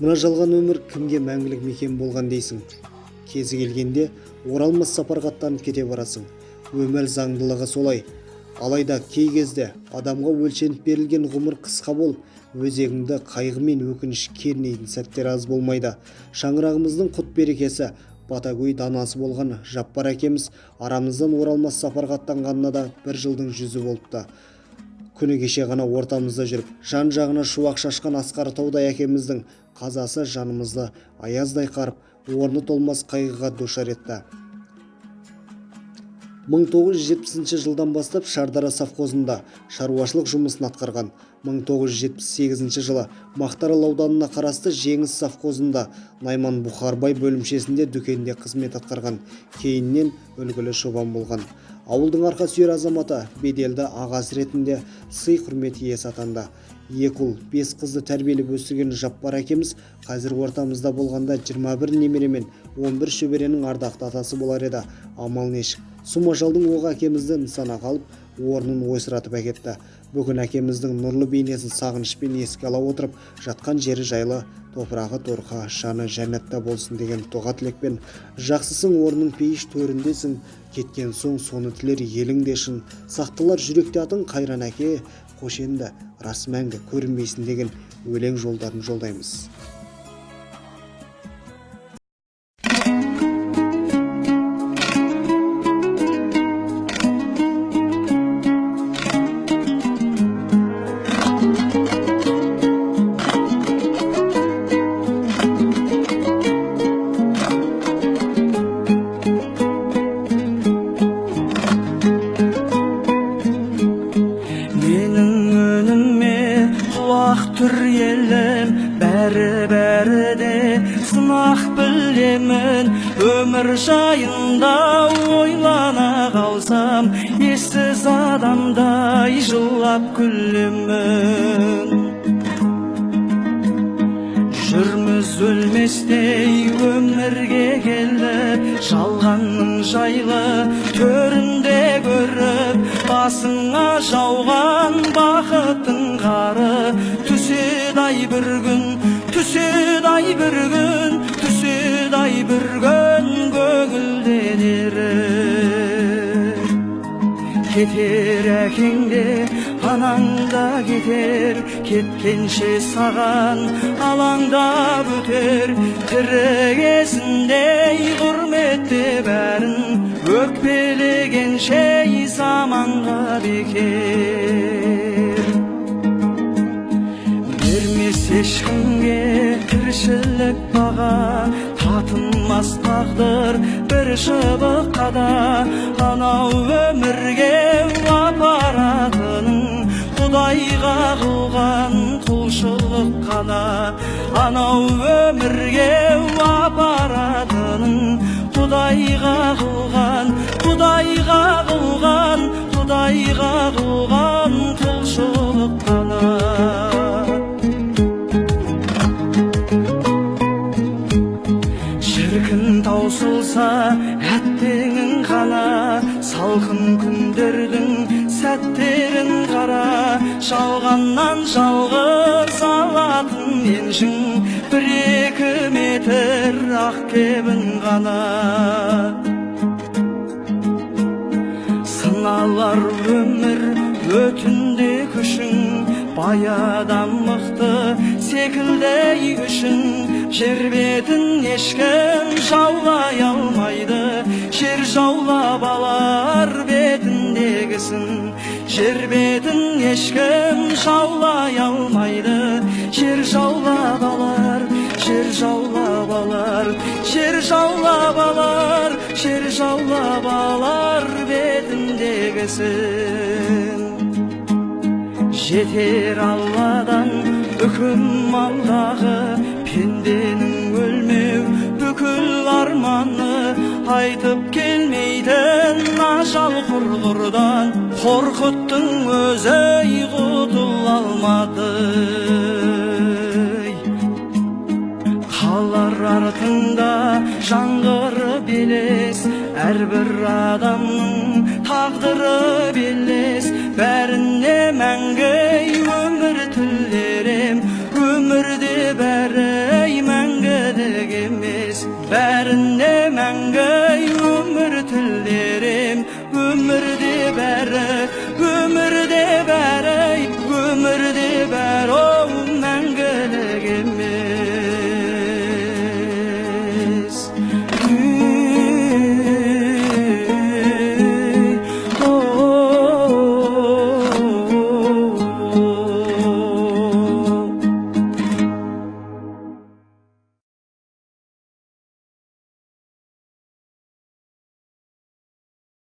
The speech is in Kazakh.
Мына жалған өмір кімге мәңгілік мекен болған дейсің? Кезі келгенде оралмас сапарға аттанып кете барасың. Өмір заңдылығы солай. Алайда кей кезде адамға өлшеніп берілген ғұмыр қысқа болып, өзегіңді қайғы мен өкініш кернейтін сәттер аз болмайды. Шаңырағымыздың құт берекесі, батагөй данасы болған Жаппар әкеміз арамыздан оралмас сапарға аттанғанына да бір жылдың жүзі болыпты. Күні кеше ғана ортамызда жүріп, жан-жағына шуақ шашқан асқар таудай әкеміздің қазасы жанымызды аяздай қарып, орны толмас қайғыға душар етті. 1970 жылдан бастап Шардара совхозында шаруашылық жұмысын атқарған. 1978 жылы Мақтарал ауданына қарасты Жеңіс совхозында Найман Бұхарбай бөлімшесінде дүкенде қызмет атқарған. Кейіннен үлгілі шобан болған. Ауылдың арқа сүйер азаматы, беделді ағасы ретінде сый құрмет иесі атанды. Екі ұл, 5 қызды тәрбиелеп өсірген Жаппар әкеміз қазір ортамызда болғанда 21 немере мен 11 шөберенің ардақты атасы болар еді. Амал нешік, сұм ажалдың оғы әкемізді нысанаға алып, орнын ойсыратып әкетті. Бүгін әкеміздің нұрлы бейнесін сағынышпен еске ала отырып, жатқан жері жайлы, топырағы торқа, жаны жәннатта болсын деген дұға тілекпен, жақсысың орның пейіш төріндесің, кеткен соң соны тілер елің де шын, сақталар жүректе атың қайран әке, қош енді, рас мәңгі көрінбейсің деген өлең жолдарын жолдаймыз. Менің үніме құлақ түр елім, бәрі-бәрі де сынақ білемін. Өмір жайында ойлана қалсам, ессіз адамдай жылап күлемін. Жүрміз өлместей өмірге келіп, жалғанның жайлы төрінде көріп, басыңа жауған бақыттың қары түседі ай бір күн, түседі ай бір күн, түседі ай бір күн көңілден еріп. Кетер әкең де, анаң да кетер, кеткенше саған алаңдап өтер. Тірі кезінде құрметте бәрін, өкпелегенше заманға бекер. Бермес ешкімге тіршілік баға, татымас тағдыр бір шыбыққа да. Анау өмірге апаратының Құдайға қылған құлшылық қана. Анау өмірге апаратының Құдайға қылған, Құдайға қылған, Құдайға қылған құлшылық қана. Шіркін таусылса әттеңің қана, салқын күндердің сәттерін қара. Жалғаннан жалғыз алатын еншің бір-екі метр ақ кебін ғана. Сыналар өмір өтінде күшің, бай адам мықты секілді үшін. Жер бетін ешкім жаулай алмайды, жер жаулап алар бетіндегісін. Жер бетін ешкім жаулай алмайды, жер жаулап алар, жер жаулап алар, жер жаулап алар, жер жаулап алар бетіндегісін. Жетер Алладан үкім алдағы, пенденің өлмеу бүкіл арманы. Айтып келмейтін ажал құрғырдан, Қорқыттың өзі құтыла алмады. Қалар артында жаңғырып елес, әрбір адамның тағдыры белес. Бәріне мәңгі өмір тілерем, өмірде бәрі Бәрінен